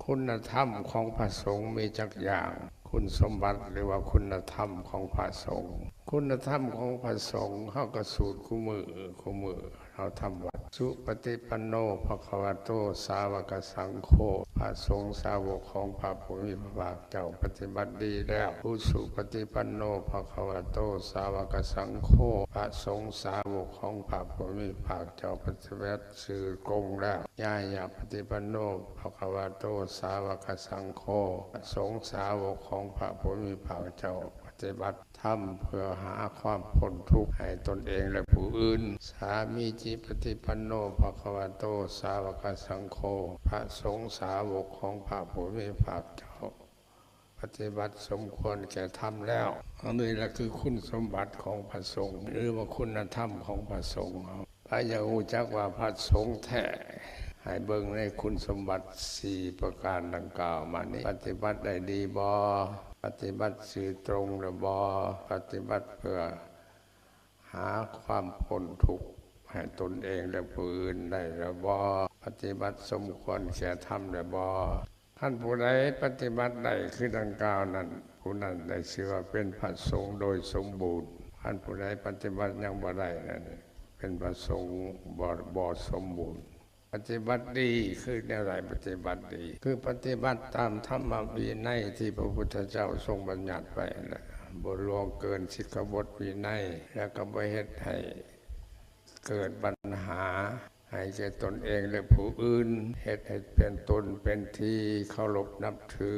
ຄຸນນະທຳຂອງພະສົງມີຈັກຢ່າງ? ຄຸນສົມບັດ ຫຼືວ່າຄຸນນະທຳຂອງພະສົງ. ຄຸນນະທຳຂອງພະສົງ ເຮົາກໍສູດຄູ່ມື້ ຄູ່ມື້ ເຮົາທຳວັດ. ສຸປະຕິປັນໂນ ພະຄະວະໂຕ ສາວະກະສັງໂຄ ພະສົງສາວົກຂອງພະຜູ້ມີພະພາກເຈົ້າປະຕິບັດດີແລ້ວ. ອຸສຸປະຕິປັນໂນ ພະຄະວະໂຕ ສາວະກະສັງໂຄ ພະສົງສາວົກຂອງພະຜູ້ມີພະພາກເຈົ້າປະຕິບັດ ຊື່ກົງແລ້ວ. ຍາຍະປະຕິປັນໂນ ພະຄະວະໂຕ ສາວະກະສັງໂຄ ພະສົງສາວົກຂອງພະຜູ້ມີພະພາກເຈົ້າປະຕິບັດທຳເພື່ອຫາຄວາມພົ້ນທຸກໃຫ້ຕົນເອງ ແລະ ຜູ້ອື່ນ. ສາມີຈິປະຕິປັນໂນ ພະຄະວະໂຕ ສາວະກະສັງໂຄ ພະສົງສາວົກຂອງພະຜູ້ມີພະພາກເຈົ້າ ປະຕິບັດສົມຄວນແກ່ທຳແລ້ວ. ອັນນີ້ລະຄືຄຸນສົມບັດຂອງພະສົງ ຫຼືວ່າຄຸນນະທຳຂອງພະສົງເຮົາ. ໃຜຢາກຮູ້ຈັກວ່າພະສົງແທ້ ໃຫ້ເບິ່ງໃນຄຸນສົມບັດສີ່ປະການດັ່ງກ່າວມານີ້. ປະຕິບັດໄດ້ດີບໍ່? ປະຕິບັດຊື່ຕົງຫຼືບໍ່? ປະຕິບັດເພື່ອຫາຄວາມພົ້ນທຸກໃຫ້ຕົນເອງ ແລະ ຜູ້ອື່ນໄດ້ຫຼືບໍ່? ປະຕິບັດສົມຄວນແກ່ທຳຫຼືບໍ່? ຄັນຜູ້ໃດປະຕິບັດໄດ້ຄືດັ່ງກ່າວນັ້ນ ຜູ້ນັ້ນໄດ້ຊື່ວ່າເປັນພະສົງໂດຍສົມບູນ. ຄັນຜູ້ໃດປະຕິບັດຍັງບໍ່ໄດ້ນັ້ນ ເປັນພະສົງບໍ່ ບໍ່ສົມບູນ. ປະຕິບັດດີຄືແນວໃດ? ປະຕິບັດດີຄືປະຕິບັດຕາມທຳມະວິໄນທີ່ພະພຸດທະເຈົ້າຊົງບັນຍັດໄວ້ນັ້ນແຫຼະ, ບໍ່ລ່ວງເກີນສິກຂາບົດວິໄນ ແລະ ກໍບໍ່ເຮັດໃຫ້ເກີດບັນຫາ ໃຫ້ແກ່ຕົນເອງ ແລະ ຜູ້ອື່ນ, ເຮັດໃຫ້ເປັນຕົນເປັນທີ່ເຄົາລົບນັບຖື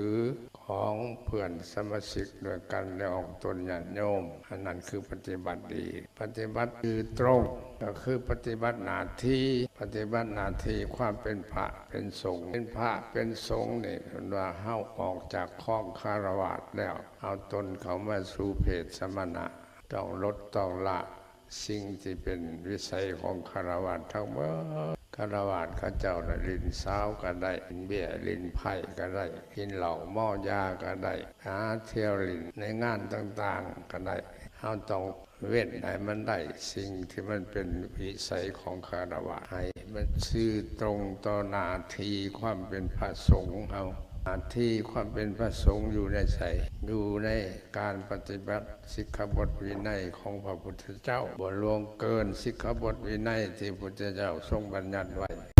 ຂອງເພື່ອນສະມາຊິກດ້ວຍກັນ ແລະ ອອກຕົນຍາດໂຍມ. ອັນນັ້ນຄືປະຕິບັດດີ. ປະຕິບັດຊື່ຕົງ ກໍຄືປະຕິບັດໜ້າທີ່, ປະຕິບັດໜ້າທີ່ຄວາມເປັນພະເປັນສົງ. ເປັນພະເປັນສົງນີ້ ເພິ່ນວ່າເຮົາອອກຈາກຄອງຄາລະວາດແລ້ວ, ເອົາຕົນເຂົ້າມາສູ່ເພດສະມະນະ, ຕ້ອງລົດຕ້ອງລະ ສິ່ງທີ່ເປັນວິໄສຂອງຄາລະວາດທັງໝົດ. ຄາລະວາດເຂົາເຈົ້າລະຫຼິ້ນສາວກໍໄດ້, ຫຼິ້ນເບ້ຍຫຼິ້ນໄພ້ກໍໄດ້, ກິນເຫຼົ້າເມົາຢາກໍໄດ້, ຫາທ່ຽວຫຼິ້ນໃນງານຕ່າງໆກໍໄດ້. ເຮົາຕ້ອງເວັ້ນໃຫ້ມັນໄດ້ສິ່ງທີ່ມັນເປັນວິໄສຂອງຄາລະວາດ, ໃຫ້ມັນຊື່ຕົງຕໍ່ໜ້າທີ່ຄວາມເປັນພະສົງເຮົາ. ໜ້າທີ່ຄວາມເປັນພະສົງຢູ່ໃນໃສ? ຢູ່ໃນການປະຕິບັດ ສິກຂາບົດວິໄນຂອງພະພຸດທະເຈົ້າ, ບໍ່ລ່ວງເກີນສິກຂາບົດວິໄນທີ່ພະພຸດທະເຈົ້າຊົງບັນຍັດໄວ້.